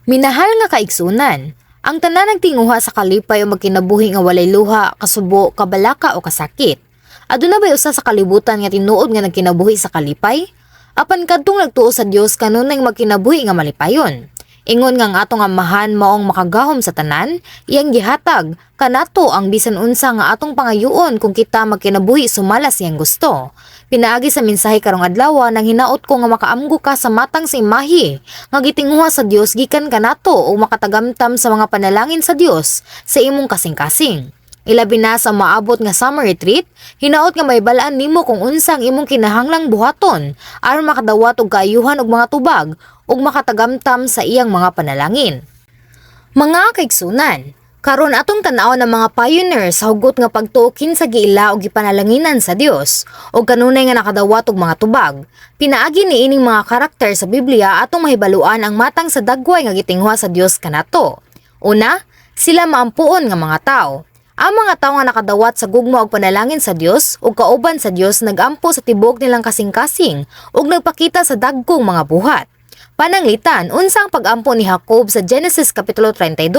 Minahal nga kaigsunan, ang tanan nagtinguha sa kalipay o magkinabuhi nga walay luha, kasubo, kabalaka o kasakit. Aduna bay usa sa kalibutan nga tinuod nga nagkinabuhi sa kalipay? Apan kadtong nagtuo sa Dios kanunay magkinabuhi nga malipayon. Ingon nga ang atong Amahan maong makagahom sa tanan, iyang gihatag kanato ang bisan unsa nga atong pangayoon kung kita magkinabuhi sumala sa iyang gusto. Pinaagi sa mensahe karong adlaw, nang hinaot ko nga makaamgo ka sa matang sa imahe nga gitinguha sa Dios gikan kanato ug makatagamtam sa mga panalangin sa Dios sa imong kasing-kasing. Ilabi na sa maabot nga summer retreat, hinaot nga mahibalaan nimo kung unsa ang imong kinahanglang buhaton aron makadawat og kaayuhan og mga tubag ug makatagamtam sa iyang mga panalangin. Mga kaigsunan, karon atong tan-awon ang mga pioneer sa hugot nga pagtuo kinsa giila og gipanalanginan sa Dios ug kanunay nga nakadawat og mga tubag. Pinaagi niining mga karakter sa Biblia, atong mahibaluan ang matang sa dagway nga gitinguha sa Dios kanato. Una, sila maampuon nga mga tao. Ang mga tao nga nakadawat sa gugma og panalangin sa Dios ug kauban sa Dios nagampo sa tibuok nilang kasing-kasing ug nagpakita sa dagkong mga buhat. Pananglitan, unsa ang pag-ampo ni Jacob sa Genesis Kapitulo 32?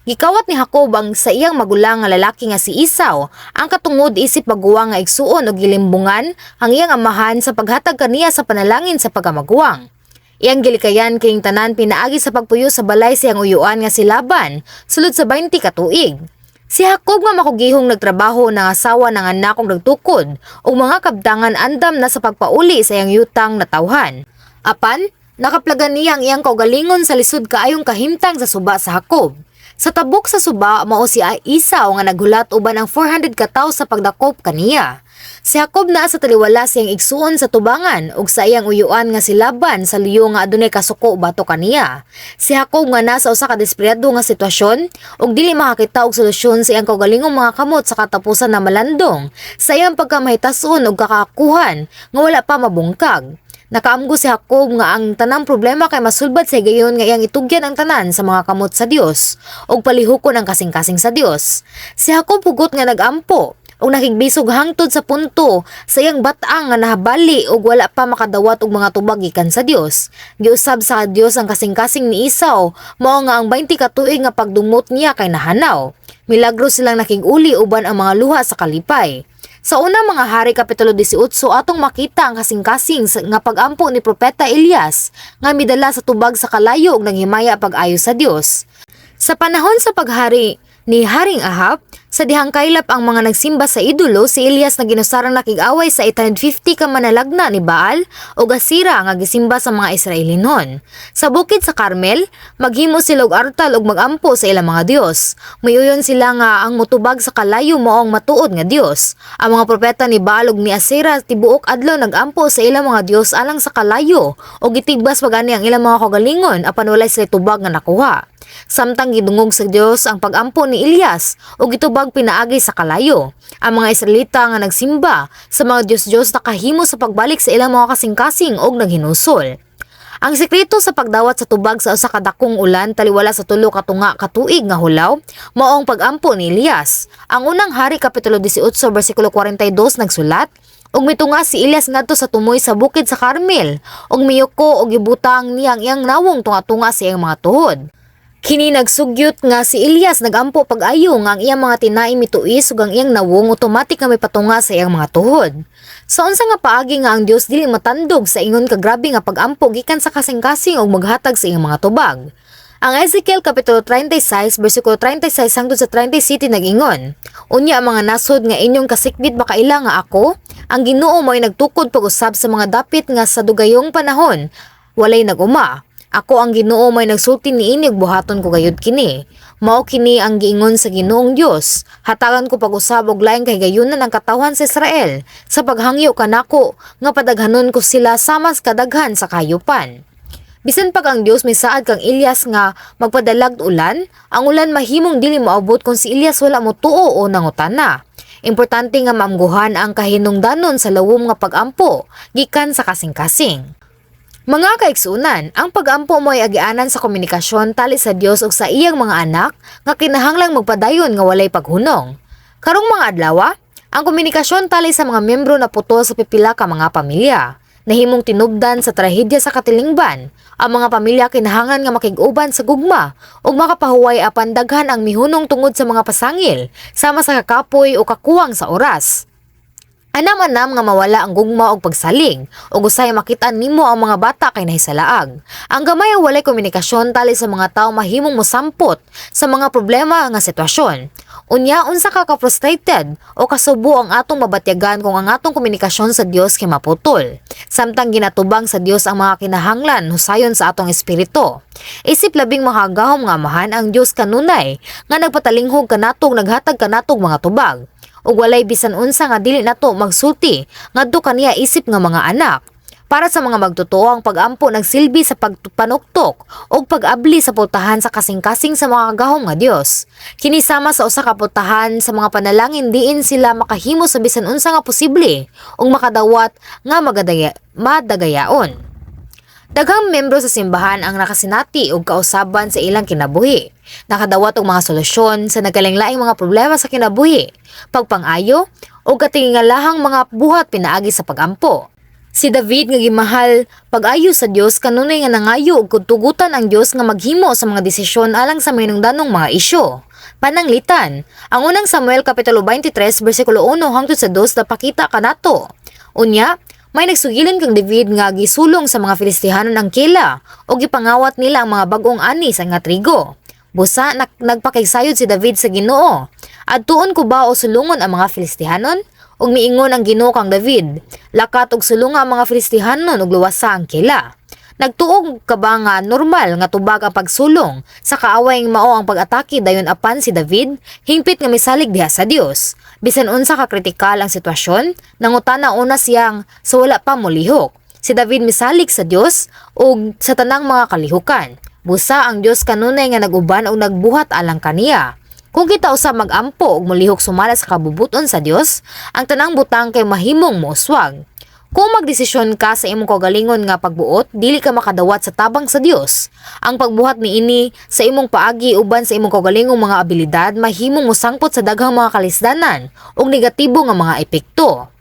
Gikawat ni Jacob ang sa iyang magulang nga lalaki nga si Esau ang katungod isip maguwang nga igsuon og gilimbungan ang iyang amahan sa paghatag kaniya sa panalangin sa pagkamaguwang. Iyang gilikayan kining tanan pinaagi sa pagpuyo sa balay sa iyang uyuan nga si Laban sulod sa 20 ka tuig. Si Jacob nga makugihong nagtrabaho ng asawa ng anak og nagtukod ug mga kabtangan andam na sa pagpauli sa iyang yutang natawhan. Apan, nakaplagan niya ang iyang kaugalingon sa lisod kaayong kahimtang sa suba sa Jacob. Sa tabok sa suba, mao si Esau nga naghulat uban ang 400 ka tawo sa pagdakop kaniya. Si Jacob naa sa taliwala sa iyang igsuon sa tubangan ug sa iyang uyuan nga si Laban sa luyo nga adunay kasuko batok kaniya. Si Jacob nga nasa usa ka desperado nga sitwasyon ug dili makakita og solusyon sa iyang kaugalingong mga kamot sa katapusan na malandong sa iyang pagkamahitason ug kakakuhan nga wala pa mabungkag. Nakaamgo si Jacob nga ang tanang problema kay masulbad sa higayon nga iyang itugyan ang tanan sa mga kamot sa Dios ug palihukon ang kasing-kasing sa Dios. Si Jacob hugot nga nagampo ug nakigbisog hangtod sa punto sa iyang bat-ang nga nahabali ug wala pa makadawat og mga tubag gikan sa Dios. Giusab sa Dios ang kasing-kasing ni Esau, mao nga ang 20 ka tuig nga pagdumot niya kay nahanaw. Milagro silang nakig-uli uban ang mga luha sa kalipay. Sa Unang Mga Hari Kapitulo 18, atong makita ang kasing-kasing nga pagampo ni Propeta Elias nga midala sa tubag sa kalayo ug nanghimaya pag-ayo sa Dios. Sa panahon sa paghari ni Haring Ahab, sa dihang kaylap ang mga nagsimba sa idolo, si Elias na ginusarang nakig-away sa 850 ka manalagna ni Baal o Asera nga gisimba sa mga Israelinon. Sa bukid sa Carmel, maghimo sila og artal ug magampo sa ilang mga Dios. Mayuyon sila nga ang mutubag sa kalayo mao ang matuod nga Dios. Ang mga propeta ni Baal ug ni Asera tibuok adlaw nagampo sa ilang mga Dios alang sa kalayo ug gitigbas pa gani ang ilang mga kaugalingon, apan walay sila tubag nga nakuha. Samtang gidungog sa Dios ang pagampo ni Elias ug gitubag pinaagi sa kalayo. Ang mga Israelita nga nagsimba sa mga Diyos-Diyos nakahimo sa pagbalik sa ilang mga kasing-kasing ug naghinusol. Ang sekreto sa pagdawat sa tubag sa usa ka dakong ulan taliwala sa 3 ka tunga ka tuig nga hulaw mao ang pagampo ni Elias. Ang Unang Hari Kapitulo 18 bersikulo 42 nagsulat, "Ug mitunga si Elias ngadto sa tumoy sa bukid sa Carmel, ug miyuko ug gibutang niya ang iyang nawong tunga-tunga sa iyang mga tuhod." Kini nagsugyot nga si Elias nagampo pag-ayo nga ang iyang mga tinai mituis ug ang iyang nawong automatic nga mipatunga sa iyang mga tuhod. Sa unsa nga paagi nga ang Dios dili matandog sa ingon ka grabe nga pagampo gikan sa kasing-kasing ug maghatag sa iyang mga tubag? Ang Ezekiel Kapitulo 36 bersikulo 36 hangtod sa 37 nag-ingon, "Unya ang mga nasod nga inyong kasikbit makaila nga ako, ang Ginoo, mo'y nagtukod pag-usab sa mga dapit nga sa dugayong panahon walay nag-uma. Ako ang Ginoo may nagsulti niini ug buhaton ko gayud kini. Mao kini ang giingon sa Ginoong Dios. Hatagan ko pag-usab og laing kahigayunan ang katawhan sa Israel sa paghangyo kanako nga padaghanon ko sila sama sa kadaghan sa kahayupan." Bisan pag ang Dios misaad kang Elias nga magpadalag ulan, ang ulan mahimong dili moabot kung si Elias wala motuo o nangutana. Importante nga maamguhan ang kahinungdanon sa lawom nga pagampo gikan sa kasing-kasing. Mga kaigsunan, ang pagampo mo ay agianan sa komunikasyon tali sa Dios ug sa iyang mga anak nga kinahanglang magpadayon nga walay paghunong. Karong mga adlaw, ang komunikasyon tali sa mga miyembro naputol sa pipila ka mga pamilya. Nahimong tinubdan sa trahedya sa katilingban. Ang mga pamilya kinahanglan nga makig-uban sa gugma ug makapahuway, apan daghan ang mihunong tungod sa mga pasangil sama sa kakapoy o kakuwang sa oras. Anam-anam nga mawala ang gugma og pagsalig ug usahay makita nimo ang mga bata kay nahisalaag. Ang gamay o walay komunikasyon tali sa mga tawo mahimong mosampot sa mga problema nga sitwasyon. Unya, unsa ka ka-frustrated o kasubo ang atong mabatyagan kung ang atong komunikasyon sa Dios kay maputol, samtang ginatubang sa Dios ang mga kinahanglan husayon sa atong espiritu? Isip labing makagahom nga Amahan, ang Dios kanunay nga nagpatalinghog kanatong naghatag kanatong mga tubag ug walay bisan unsa nga dili nato magsulti ngadto kaniya isip nga mga anak. Para sa mga magtotoo, ang pag-ampo nagsilbi sa pagpanuktok ug pag-abli sa pultahan sa kasing-kasing sa mga kagahom nga Dios. Kini sama sa usa ka pultahan sa mga panalangin diin sila makahimo sa bisan unsa nga posible ug makadawat nga madagayaon. Daghang membro sa simbahan ang nakasinati og kausaban sa ilang kinabuhi. Nakadawat og mga solusyon sa nagkalainlaing mga problema sa kinabuhi, pagpangayo o katingalahang mga buhat pinaagi sa pagampo. Si David nga gimahal pag-ayo sa Dios kanunay nga nangayo og tugutan ang Dios nga maghimo sa mga desisyon alang sa mahinungdanong mga isyu. Pananglitan, ang Unang Samuel kapitulo 23 bersikulo 1 hangtod sa 2 napakita kanato. Unya, may nagsugilon kang David nga gisulong sa mga Filistihanon ang Keila o gipangawat nila ang mga bag-ong ani sa nga trigo. Busa nagpakigsayod si David sa Ginoo. "Adtuon ko ba o sulungon ang mga Filistihanon?" Ug miingon ang Ginoo kang David, "Lakat ug sulunga ang mga Filistihanon ug luwasa ang Keila." Nagtuo ka ba nga normal nga tubag ang pagsulong sa kaaway mao ang pag-atake dayon? Apan si David hingpit nga misalig diha sa Dios. Bisan unsa ka kritikal ang sitwasyon, nangutana una siyang sa wala pa molihok. Si David misalig sa Dios ug sa tanang mga kalihukan. Busa ang Dios kanunay nga nag-uban og nagbuhat alang kaniya. Kung kita usab mag-ampo ug molihok sumala sa kabubuton sa Dios, ang tanang butang kay mahimong mouswag. Kung magdesisyon ka sa imong kaugalingon nga pagbuot, dili ka makadawat sa tabang sa Dios. Ang pagbuhat niini sa imong paagi uban sa imong kaugalingong mga abilidad mahimong mosangpot sa daghang mga kalisdanan ug negatibo nga mga epekto.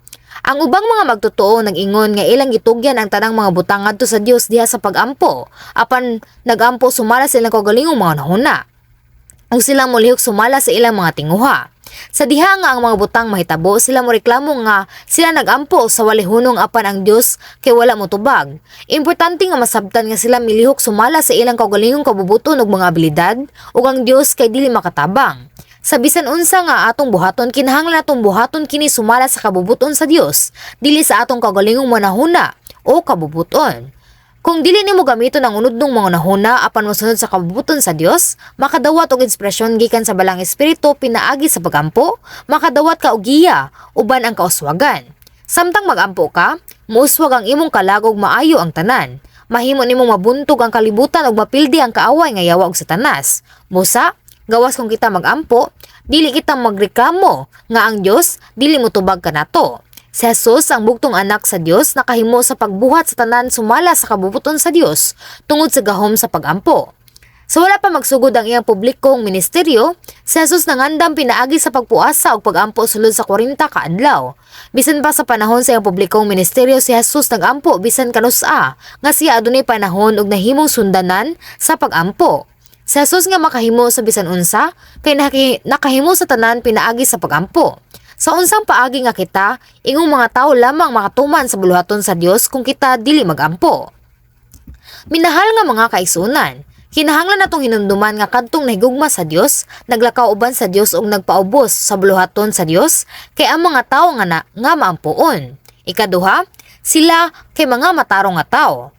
Ang ubang mga magtotoo nag-ingon nga ilang gitugyan ang tanang mga butang ngadto sa Dios diha sa pag-ampo, apan nagampo sumala sa ilang kaugalingong mga hunahuna ug sila molihok sumala sa ilang mga tinguha. Sa diha nga ang mga butang mahitabo, sila moreklamo nga sila nagampo sa walay hunong apan ang Dios kay wala motubag. Importante nga masabtan nga sila milihok sumala sa ilang kaugalingong kabubuton ug mga abilidad ug ang Dios kay dili makatabang. Sa bisan unsa nga atong buhaton, kinahanglan atong buhaton kini sumala sa kabubuton sa Dios, dili sa atong kaugalingong manahuna o kabubuton. Kung dili nimo gamiton ang unudnong mga hunahuna apan mosunod sa kabubuton sa Dios, makadawat og inspirasyon gikan sa Balaang Espiritu pinaagi sa pagampo, makadawat ka og giya uban ang kauswagan. Samtang magampo ka, muuswag ang imong kalag ug maayo ang tanan. Mahimo nimong mabuntog ang kalibutan ug mapildi ang kaaway nga yawa og Satanas. Busa, gawas kung kita magampo, dili kita magreklamo nga ang Dios dili motubag kanato. Si Jesus, ang bugtong anak sa Dios, nakahimo sa pagbuhat sa tanan sumala sa kabubuton sa Dios tungod sa gahom sa pagampo. Sa wala pa magsugod ang iyang publikong ministeryo, si Jesus nangandam pinaagi sa pagpuasa ug pagampo sulod sa 40 ka adlaw. Bisan pa sa panahon sa iyang publikong ministeryo, si Jesus nagampo bisan kanus-a nga siya adunay panahon ug nahimong sundanan sa pagampo. Si Jesus nga makahimo sa bisan unsa kay nakahimo sa tanan pinaagi sa pagampo. Sa unsang paagi nga kita, ingong mga tao lamang makatuman sa buluhaton sa Dios kung kita dili magampo? Minahal nga mga kaigsuonan, kinahanglan natong hinumduman nga kadtong nahigugma sa Dios, naglakaw uban sa Dios ug nagpaubos sa buluhaton sa Dios kay ang mga tawo nga nga maampuon. Ikaduha, sila kay mga matarong nga tawo.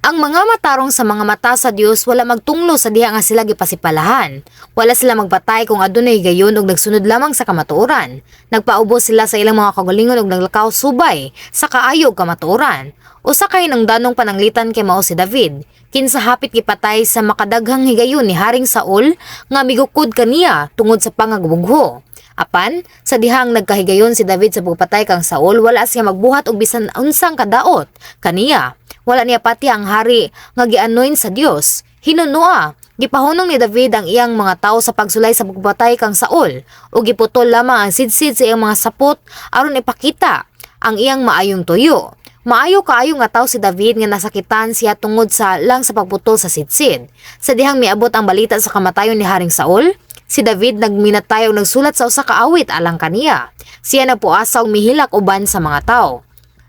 Ang mga matarong sa mga mata sa Dios wala magtunglo sa diha nga sila gipasipalahan. Wala sila magpatay kung adunay higayon ug nagsunod lamang sa kamatuoran. Nagpaubos sila sa ilang mga kaugalingon ug naglakaw subay sa kaayo ug kamatuoran. Usa kay nangdanong pananglitan kay mao si David. Kinsa hapit gipatay sa makadaghang higayon ni Haring Saul nga migukod kaniya tungod sa pangagubugho. Apan, sa dihang nagkahigayon si David sa pagpatay kang Saul, wala siya magbuhat og bisan unsang kadaot kaniya. Wala niya pati ang hari nga gianoint sa Dios. Hinunua, gipahunong ni David ang iyang mga tao sa pagsulay sa pagpatay kang Saul ug giputol lamang ang sidsid sa iyang mga sapot aron ipakita ang iyang maayong tuyo. Maayo kaayo nga tawo si David nga nasakitan siya tungod sa lang sa pagputol sa sidsid. Sa dihang miabot ang balita sa kamatayon ni Haring Saul, si David nagminatay og nagsulat sa usa ka awit alang kaniya. Siya nagpuasa og mihilak uban sa mga tawo.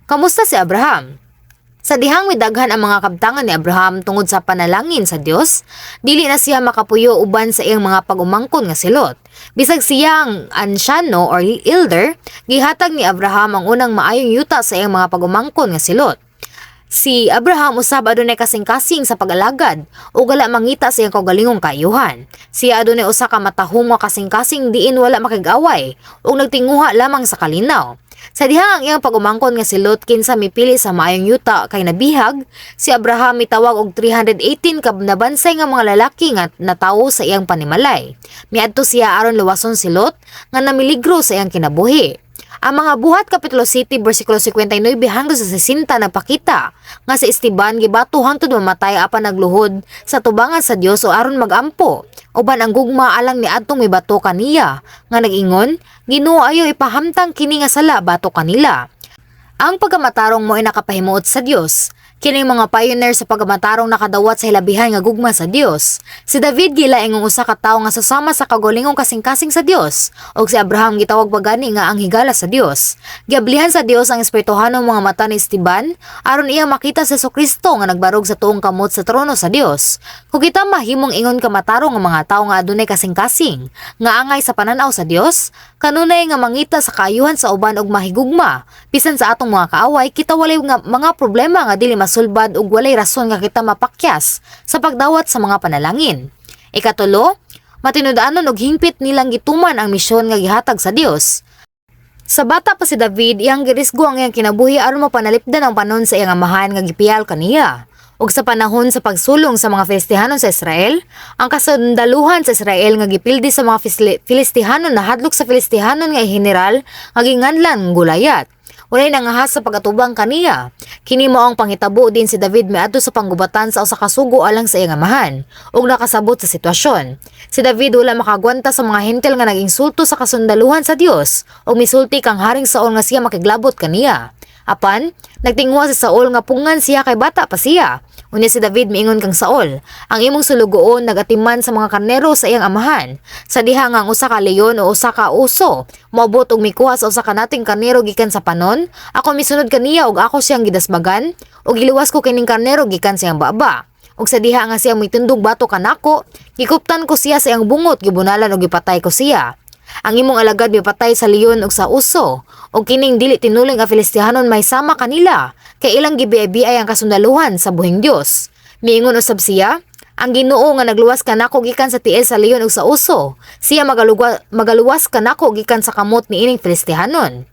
Kamusta si Abraham? Sa dihang midaghan ang mga kabtangan ni Abraham tungod sa panalangin sa Dios, dili na siya makapuyo uban sa iyang mga pag-umangkon nga si Lot. Bisag siya ang ansyano or elder, gihatag ni Abraham ang unang maayong yuta sa iyang mga pag-umangkon nga si Lot. Si Abraham usab adunay kasing-kasing sa pag-alagad ug wala mangita sa iyang kaugalingong kaayuhan. Siya adunay usa ka matahom nga kasing-kasing diin wala makig-away ug nagtinguha lamang sa kalinaw. Sa dihang ang iyang pag-umangkon nga si Lot kinsa mipili sa maayong yuta kay nabihag, si Abraham mitawag og 318 ka nabansay nga mga lalaki nga natawo sa iyang panimalay. Miadto siya aron luwason si Lot nga namiligro sa iyang kinabuhi. Ang mga Buhat kapitulo 7 bersikulo 59 hangtod sa 60 nagpakita nga si Esteban gibato hangtod mamatay apan nagluhod sa tubangan sa Dios o aron magampo uban ang gugma alang niadtong mibato kaniya nga nag-ingon, "Ginoo, ayo ipahamtang kini nga sala batok kanila." Ang pagkamatarong mo'y nakapahimuot sa Dios. Kining mga pioneer sa pagkamatarong nakadawat sa hilabihan nga gugma sa Dios. Si David gilaing usa ka tawo nga susama sa kaugalingong kasing-kasing sa Dios, ug si Abraham gitawag pa gani nga ang higala sa Dios. Giablihan sa Dios ang espirituhanong mga mata ni Esteban aron iyang makita si Kristo nga nagbarog sa tuong kamot sa trono sa Dios. Kung kita mahimong ingon ka matarong nga mga tawo nga adunay kasing-kasing, nga angay sa pananaw sa Dios, kanunay nga mangita sa kaayuhan sa uban ug mahigugma bisan sa atong mga kaaway, kita walay nga mga problema nga dili masulbad ug walay rason nga kita mapakyas sa pagdawat sa mga panalangin. Ikatulo, matinud-anon ug hingpit nilang gituman ang misyon nga gihatag sa Dios. Sa bata pa si David, iyang girisgo ang iyang kinabuhi aron mapanalipdan ang panon sa iyang amahan nga gipiyal kaniya. Ug sa panahon sa pagsulong sa mga Filistihanon sa Israel, ang kasundaluhan sa Israel nga gipildi sa mga Filistihanon nahadlok sa Filistihanon nga general nga ginganlan Gulayat. Walay nangahas sa pagatubang kaniya. Kini mao ang panghitabo din si David miadto sa panggubatan sa usa ka sugo alang sa iyang amahan ug nakasabot sa sitwasyon. Si David wala makagwanta sa mga hentil nga nag-insulto sa kasundaluhan sa Dios ug misulti kang Haring Saul nga siya makiglabot kaniya. Apan, nagtinguha si Saul nga pungan siya kay bata pa siya. Unya si David miingon kang Saul, "Ang imong sulugoon nagatiman sa mga karnero sa iyang amahan. Sa diha nga ang usa ka leon o usa ka uso moabot og mikuha sa usa ka nating karnero gikan sa panon, ako misunod kaniya ug ako siyang gidasbagan ug giluwas ko kining karnero gikan sa iyang baba. Ug sa diha nga siya mitundog batok kanako, gikuptan ko siya sa iyang bungot, gibunalan ug gipatay ko siya. Ang imong alagad mipatay sa leon ug sa uso, ug kining dili tinuling nga Filistihanon may sama kanila, kay ilang gibiay-biay ang kasundaluhan sa buhing Dios." Miingon usab siya, "Ang Ginoo nga nagluwas kanako gikan sa tiil sa leon ug sa uso, siya magaluwas kanako gikan sa kamot niining Filistihanon."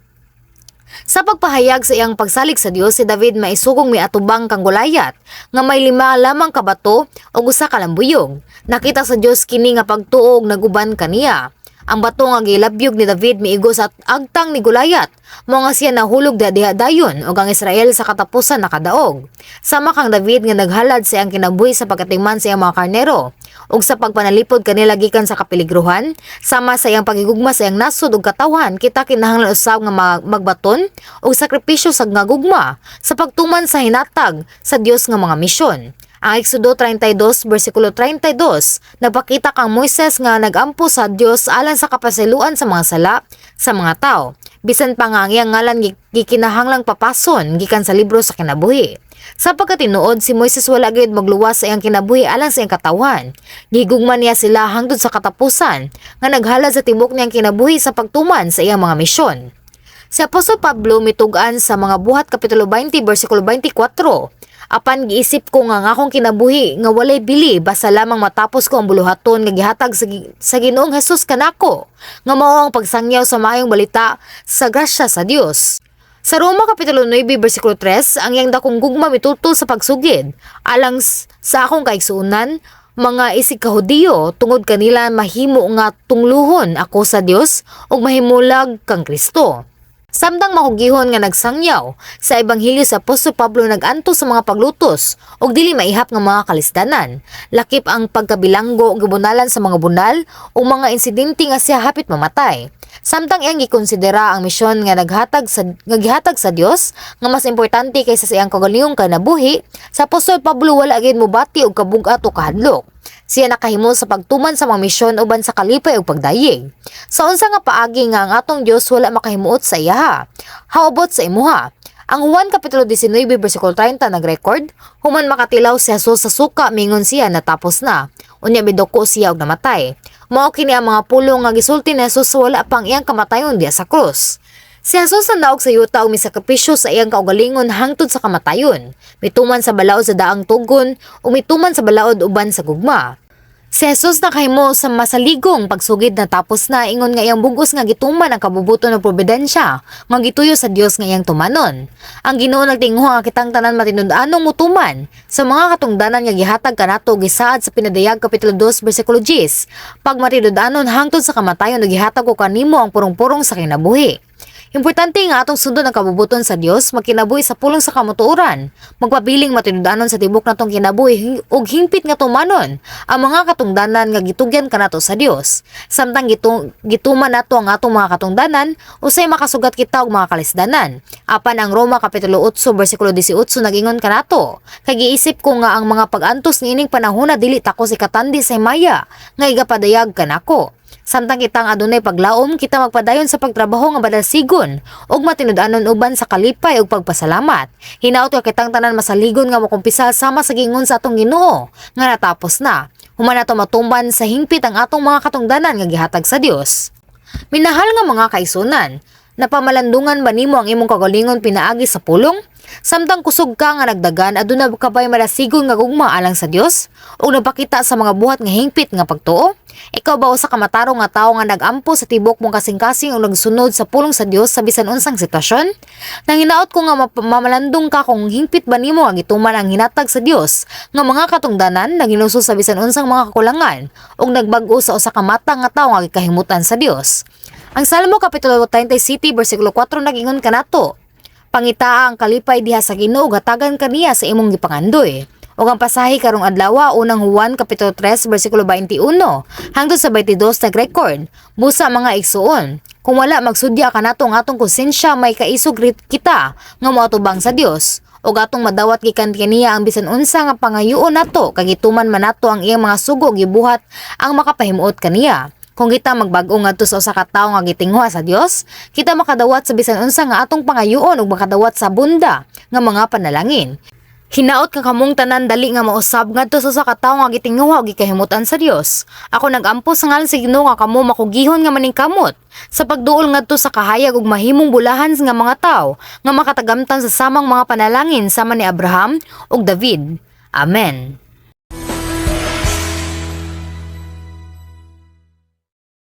Sa pagpahayag sa iyang pagsalig sa Dios, si David maisugong miatubang kang Gulayat nga may lima lamang ka bato ug usa ka lambuyog. Nakita sa Dios kini nga pagtuo ug naguban kaniya. Ang bato nga gilabyog ni David miigo sa agtang ni Gulayat, mao nga siya nahulog diha dayon ug ang Israel sa katapusan nakadaog. Sama kang David nga naghalad sa iyang kinabuhi sa pagatiman sa iyang mga karnero ug sa pagpanalipod kanila gikan sa kapiligruhan, sama sa iyang pagigugma sa iyang nasod ug katawhan, kita kinahanglan usab nga magbaton og sakripisyo sa nga gugma sa pagtuman sa hinatag sa Dios nga mga misyon. Ang Exodo 32 bersikulo 32 nagpakita kang Moises nga nagampo sa Dios alang sa kapasayloan sa mga sala sa mga tao. Bisan pa nga ang iyang ngalan gikinahanglang papason gikan sa libro sa kinabuhi. Sa pagkatinuod, si Moises wala gyud magluwas sa iyang kinabuhi alang sa iyang katawhan. Gihigugma niya sila hangtod sa katapusan nga naghalad sa tibok niyang kinabuhi sa pagtuman sa iyang mga misyon. Si Apostol Pablo mitug-an sa mga Buhat kapitulo 20 bersikulo 24, "Apan giisip ko nga ang akong kinabuhi nga walay bili basta lamang matapos ko ang buluhaton nga gihatag sa Ginoong Hesus kanako, nga mao ang pagsangyaw sa maayong balita sa grasya sa Dios." Sa Roma kapitulo 9 bersikulo 3, ang iyang dakong gugma mitultol sa pagsugid alang sa akong kaigsuonan, mga isig ka Hudiyo, tungod kanila mahimo nga tungluhon ako sa Dios ug mahimulag kang Kristo. Samtang makugihon nga nagsangyaw sa ebanghelyo, sa Apostol Pablo nag-antos sa mga paglutos ug dili maihap nga mga kalisdanan. Lakip ang pagkabilanggo ug gibunalan sa mga bunal ug mga insidente nga siya hapit mamatay. Samtang iyang gikonsidera ang misyon nga gihatag sa Dios nga mas importante kaysa sa iyang kaugalingong kinabuhi, sa Apostol Pablo wala gyud mobati og kabug-at o kahadlok. Siya nakahimo sa pagtuman sa mga misyon uban sa kalipay ug pagdayeg. Sa unsa nga paagi nga ang atong Dios wala makahimuot sa iyaha? How about sa imuha? Ang Juan Kapitulo 19 versikulo 30 nag-record, human makatilaw si Jesus sa suka, mingon siya, "Natapos na." Unya miduko siya og namatay. Mao kini ang mga pulong nga gisulti ni Jesus sa wala pang iyang kamatayon diya sa krus. Si Jesus nanaog sa yuta ug misakripisyo sa iyang kaugalingon hangtod sa kamatayon. Mituman sa balaod sa daang tugon ug mituman sa balaod uban sa gugma. Si Jesus nakahimo sa masaligong pagsugid na "Tapos na," ingon nga iyang bugos nga gituman ang kabubuton ng probidensya nga gituyo sa Dios nga iyang tumanon. Ang Ginoo nagtinguha nga kitang tanan matinud-anong mutuman sa mga katungdanan nga gihatag kanato gisaad sa Pinadayag kapitulo 2 bersikulo 10. "Pag matinud-anon hangtod sa kamatayon, gihatag ko kanimo ang purong-purong sa kinabuhi." Importante nga atong sundon ang kabubuton sa Dios, magkinabuhi sa pulong sa kamatuoran, magpabiling matinud-anon sa tibok natong kinabuhi ug hingpit nga tumanon ang mga katungdanan nga gitugyan kanato sa Dios. Samtang gituman nato ang atong mga katungdanan, usay makasugat kita og mga kalisdanan. Apan ang Roma kapitulo 8 bersikulo 18 nagingon kanato, "Kay giisip ko nga ang mga pag-antos niining panahona dili takos ikatandi sa himaya nga igapadayag kanako." Samtang kitang adunay paglaom, kita magpadayon sa pagtrabaho nga badalsigon ug matinud-anon uban sa kalipay ug pagpasalamat. Hinaot nga kitang tanan masaligon nga mokumpisal sama sa gingon sa atong Ginoo nga "Natapos na," human nato matumban sa hingpit ang atong mga katungdanan nga gihatag sa Dios. Minahal nga mga kaigsuonan, napamalandungan ba nimo ang imong kaugalingon pinaagi sa pulong? Samtang kusog ka nga nagdagan, aduna ka bay madasigon nga gugma alang sa Dios ug nagpakita sa mga buhat nga hingpit nga pagtuo? Ikaw ba usa ka matarong nga tawo nga nagampo sa tibok mong kasing-kasing ug nagsunod sa pulong sa Dios sa bisan unsang sitwasyon? Nanginaot ko nga mamalandong ka kung hingpit ba nimo ang gituman ang hinatag sa Dios nga mga katungdanan, naghinuso sa bisan unsang mga kakulangan ug nagbag-o sa usa ka matang nga tawo nga gikahimutan sa Dios. Ang Salmo kapitulo 37 bersikulo 4 nagingon kanato, "Pangitaa ang kalipay diha sa Ginoo ug hatagan kaniya sa imong gipangandoy." Ug ang pasahe karong adlaw, Unang Juan kapitulo 3 bersikulo 21 hangtod sa 22 nag-record, "Busa, mga igsuon, kung wala magsudya kanato ang atong konsensya, may kaisog kita nga moatubang sa Dios. Ug atong madawat gikan kaniya ang bisan unsa nga pangayoon nato, kay gituman man nato ang iyang mga sugo, gibuhat ang makapahimuot kaniya." Kung kita magbag-o ngadto sa usa ka tawo nga gitinghuha sa Dios, kita makadawat sa bisan unsa nga atong pangayoon ug makadawat sa bunda nga mga panalangin. Hinaot nga kamong tanan dali nga mausab ngadto sa usa ka tawo nga gitinguha ug gikahimutan sa Dios. Ako nagampo sa ngalan sa Ginoo nga kamo makugihon nga maningkamot sa pagduol ngadto sa kahayag ug mahimong bulahan nga mga tawo nga makatagamtan sa samang mga panalangin sama ni Abraham ug David. Amen.